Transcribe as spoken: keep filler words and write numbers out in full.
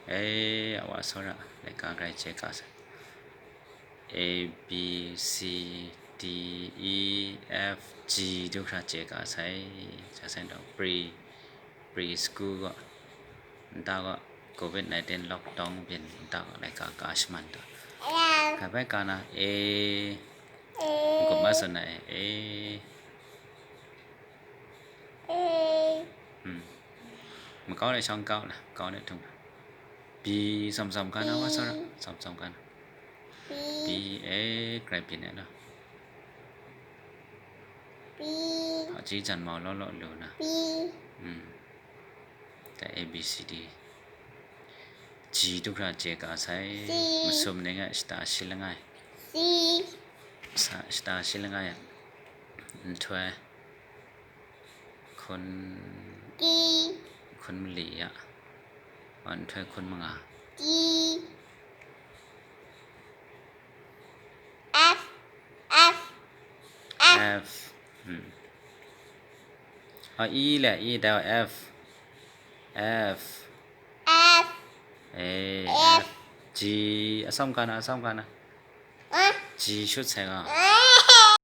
E, a wa tsawra, laika grai chye ka sai. A, B, C, D, E, F, G du hkra chye ka sai. Sa sai dau, pre, pre school gaw, nta gaw, covid nineteen lockdown byin nta gaw, laika ka shaman ta. Ka bai ka na, A, gup ma tsun na e, A. Hmm. Makau le shawng kau la, kau le tung la. Bi tsawm tsawm ka na, wa tsawra, tsawm tsawm ka na. Bi, e, grai byin ai la. Hpaji jan mau law law lu na. Hmm. Dai A B C D. G du hkra chye ka sai. Masum ning a shata shi langai. Sa, shata shi langai a. Nhtoi. Hkun, hkun mali a. Nhtoi hkun manga. F, F, F. F. Hmm. A, E le, E dai wa, F. F. F. E, F. F. G. A tsawm ka na, a tsawm ka na. G shut sai nga.